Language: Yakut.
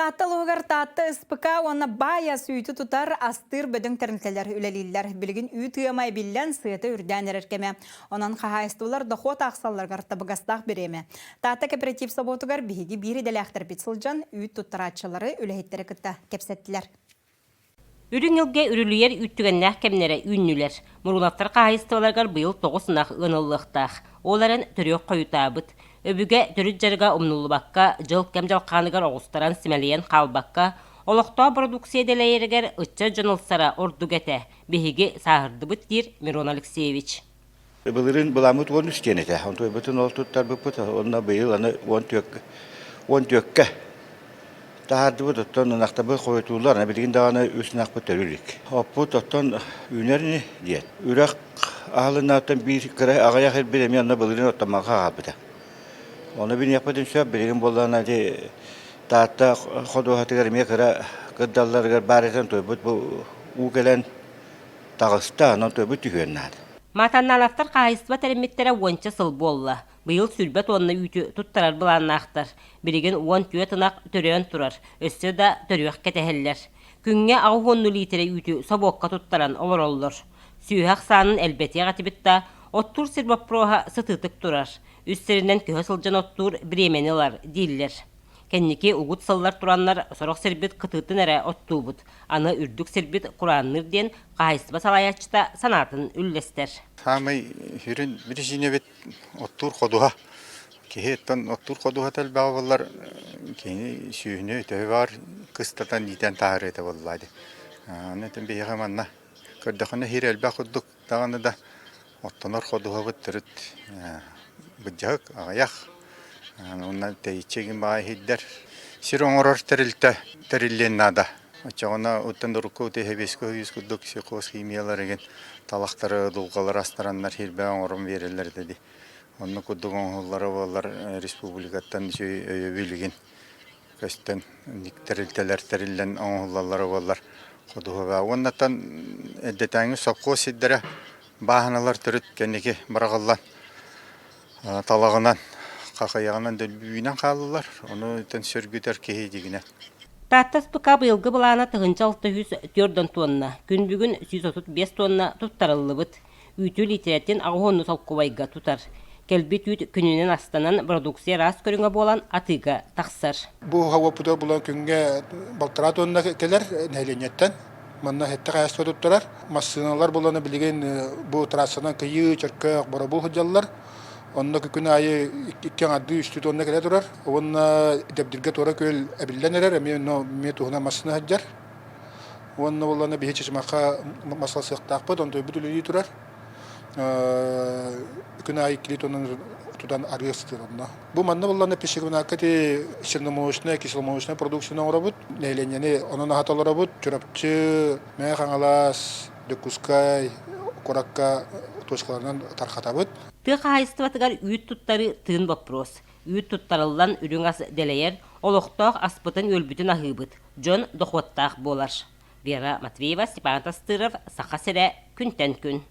Таатта улууһугар Таатта СПК уонна Баайас үүтү тутар, астыыр бөдөҥ тэрилтэлэр үлэлииллэр. Билигин үүт ыама эбиллэн, сыата үрдээн эрэр кэмэ. Онон хаһаайыстыбалар дохуот аахсалларыгар табыгастаах бириэмэ. Таатта кооператив собуотугар биһиги биир идэлээхтэрбит сылдьан, үүт туттарааччылары, үлэһиттэри кытта кэпсэттилэр. Үрүҥ илгэ үрүлүйэр үүттүгэннээх кэмнэрэ үүннүлэр. Мурулаттар хаһаайыстыбаларыгар быйыл тоҕус ынах ыаныллыахтаах. Ол эрэн төрүөх хойутаабыт. Өбүгэ төрүт дьарыга умнуллубакка, дьыл-кэм дьалхааныгар оҕустаран симэлийэн хаалбакка, олохтоох бородууксуйа дэлэйэригэр ыччат дьон ылсара ордук этэ, биһиги сааһырдыбыт, диир Мирон Алексеевич. Былырыын былааммыт 13 диэн этэ. Онтуйбутун ол туттарбыппыт. Онно быйыл аны 14 14-кө таһаардыбыт. Оттон ынахтарбыт хойутууллар. Аны билигин даҕаны үс ынахпыт төрүү илик. Оппут оттон үүнэр ини диэн. Үрэх аһылыннааттан биир кыра аҕыйах ирбит эмиэ онно былырыын оттоммакка хаалбыта. Ону билиэхпитин сөп. Билигин буоллаҕына ити Таатта ходуһатыгар эмиэ кыра кырдалларыгар баар этэн туойбут бу уу кэлэн таҕыста, онон туойбут түһүөн наада. Матанналовтар хаһаайыстыба тэриммиттэрэ уонча сыл буолла. Быйыл 20 туонна үүтү туттарар былааннаахтар. Билигин 14 ынах төрөөн турар, өссө да төрүөх кэтэһэллэр. Күҥҥэ 80 лиитирэ үүтү собуокка туттаран олороллор. Сүөһү ахсаанын элбэтиэх этибит да, оттуур сир боппуруоһа сытыытык турар. Үс сиринэн көһө сылдьан оттуур бириэмэни ылар дииллэр. Кэнники угут сыллар тураннар сорох сирбит кытыытын эрэ оттуубут, аны үрдүк сирбит кураанныыр диэн хаһаайыстыба салайааччыта санаатын үллэстэр. Саамай сүрүн биричиинэбит оттуур ходуһа. Киһи оттон оттуур ходуһата элбэҕэ буоллар киһини сүөһүнү төһө баҕар кыстатан иитэн таһаарыа этэ буоллаа дии. Аны биһиэхэ манна көрдөххүнэ сир элбэх курдук даҕаны да Оттонор ходуһабыт төрүт быдьаһык, аҕыйах. Уонна тэйиччи игин баҕайы иһийдэр. Сир оҥорор тэрилтэ тэриллиэн наада. Оччоҕуна оттон урукку сэбиэскэй Союз курдук сельхозхимиялар игин талахтары, дулҕалары астараннар сирбэ оҥорон биэрэллэр этэ дии. Оннук курдук оҥоһуллара буоллар республикаттан үчүгэй өйөбүл игин көстөн тэрилтэлэр тэриллэн оҥоһуллаллара буоллар ходуһа уоннаттан эрдэтээҥи сопхуос сирдэрэ бааһыналар төрүт кэнники быраҕыллан талаҕынан хахыйаҕынан дөлбүүнэн хааллылар ону сөргүтэр киһи дигинэ Таатта СПК быйылгы былаана 1604 тонна, күн бүгүн 135 тонна туттарыллыбыт. Үүтү лиитирэтин 80 солкуобайга тутар. Кэлбит үүт күнүнэн астанан продукция араас көрүҥэ буолан атыыга тахсар. Бу уоппутугар булан күҥҥэ балтараа тонна кэлэр нэһилиэнньэттэн. Манна сэттэ хаһаайыстыба туттарар. Массыыналар булана билигин бу трассанан Кыйыы, Чөркөөх, Боробул сылдьаллар. Онно күн аайы икки аҥардыы үстүү тонна кэлэ турар. Уонна Дэбдиргэ Туора Күөл эбиллэн эрэр, эмиэ онно эмиэ туһунан массыына сылдьар. Уонна буоллаҕына биһи Чычымахха мас ылсыахтаахпыт, онтуйбут үлэлии турар. Күн аайы иккилии тоннаны тутан арыы сытыр онно. Бу манна буоллаҕына пищегумнакка ити черномолочнай, кисломолочнай продукцияны оҥоробут. Нэһилиэнньэни онон аһата олоробут. Чурапчы, Мэҥэ Хаҥалас, Дьокуускай куоракка точкаларынан тархатабыт. Тыа хаһаайыстыбатыгар үүт туттарыы тыын боппуруос. Үүт туттарыллан үрүҥ ас дэлэйэр, олохтоох аспытын-үөлбүтүн аһыыбыт. Дьон дохуоттаах буолар. Вера Матвеева, Степан Тастыров, Саха сирэ, күнтэн күн.